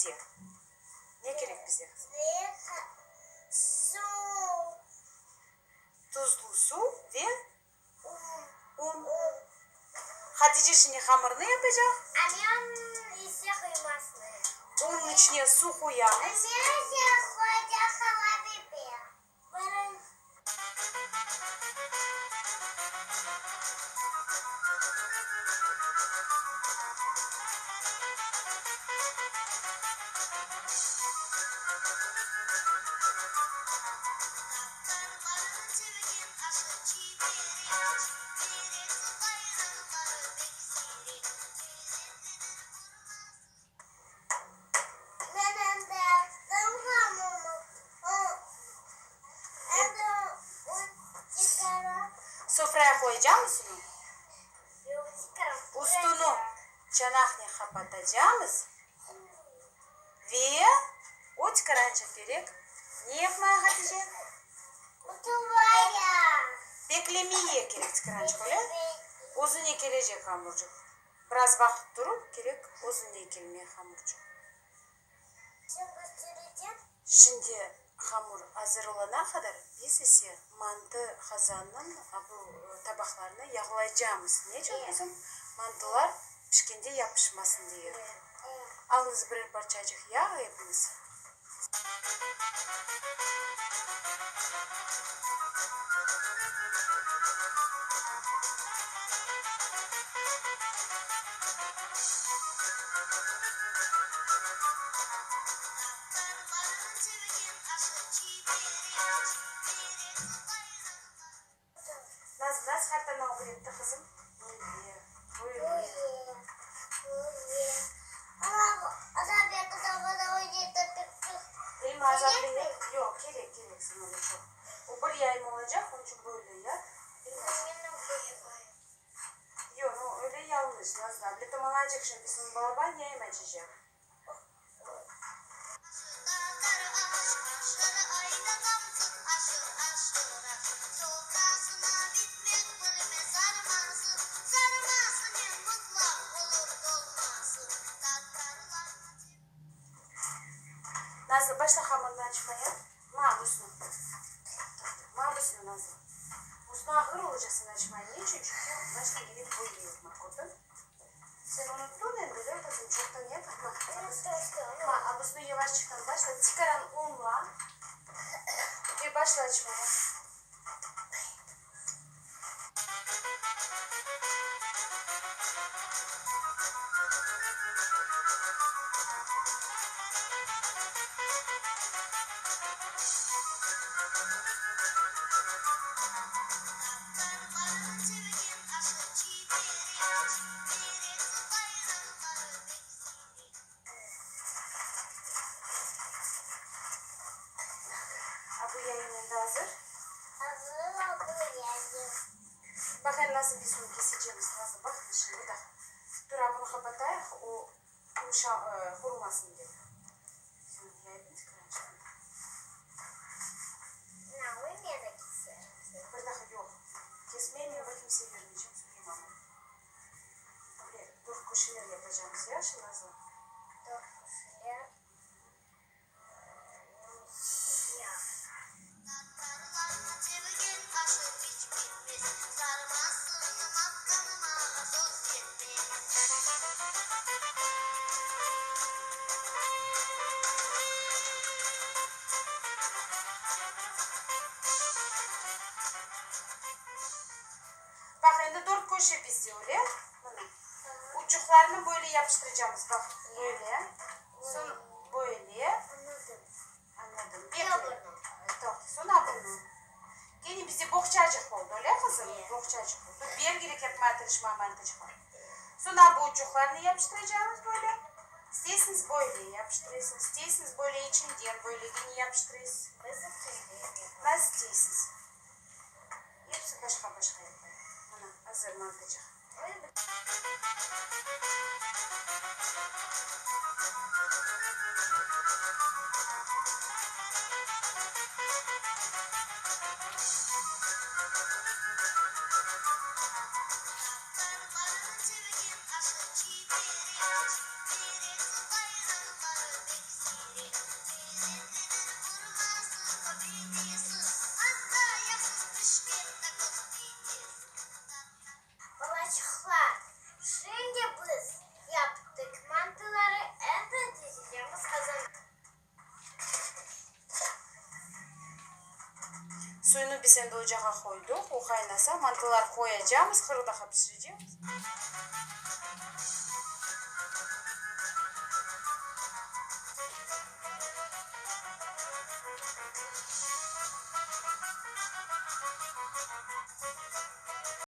ise ne kerek bize? Suv. Tuzlu suv ve un. Hatice şimdi hamırnı yapacaq. Annem ise qıymasını. Unnıñ içine suv qoyamız. Annem ise qoyacaq qara biber. Sofraya qoyacamız onı. Üstüni çanaqnen qapatacamız ve o tikaranca kerek ne yapmaya, Hatice? Beklemeye kerek tikaranca, öyle? Özüne kelecek hamurcıq. Biraz vaqıt turıp kerek özüne kelmeye hamurcıq. Şimdi hamur azır olana qadar biz ise mantı qazannıñ bu tabaqlarını yağlaycamız. Ne içün, qızım? Mantılar pişkende yapışmasın diye. Alıñız birer parçacıq yağ epiñiz. Nazlı, nasıl qartana ögretti, qızım? Böyle, böyle. Elma azaplı yoq, kerek, kerek sana öyle çoq. O bir yayım olacaq, onıñ içün böyle yap. Yoq, no, öyle yañlış, Nazlı. Ableta malacıq, şimdi biz onı balaban yayım açacaq. Nazlı, başla hamırnı açmaya. Ma, busnı. Ma, busnı, Nazlı. Busnı ağır olacaq sen açmaya. Ne içün? Çünki başta kerek böyle yapmaq, kördiñ? Sen unuttıñ endi, de, qızım, çoqtan yapma. Ma, a busnı yavaşçıqtan başla, tikaran unla ve başla açmaya. A bu yayın endi azır? Azır a bu yayın. Baq endi nasıl biz onı kesecemiz, Nazlı, baq şimdi bir daha. Dur, a bunı qapatayıq, o yumşa, qurumasın dep. Bir daha yoq, kesmey, men bir kimsege bermeycem, söyleyim amma. Böyle dört köşeler yapacamız, yahşı, Nazlı? Dört köşeler. Baq, endi dört köşe bizde, öyle? Mına, uçuqlarnı böyle yapıştıracamız, baq, böyle, soñ böyle. Añladım. Bekle. Toqta, soñ a bunı. Kene bizde boğçacıq oldı, öyle, qızım? Boğçacıq oldı. Belgirek yapmaya tırışma, mantıcıqlar. Soñ a bu uçuqlarnı yapıştıracamız böyle. İsteysiñiz böyle yapıştırasıñız, isteysiñiz böyle içinden böyle kene yapıştırasız. Nasıl isteysiz. Episi başqa-başqa yapayıq. Mına, azır mantıcıq. Suyunı biz endi ocağa qoydıq, o qaynasa, mantılar qoyacamız, 40 daqqa pişirecemiz.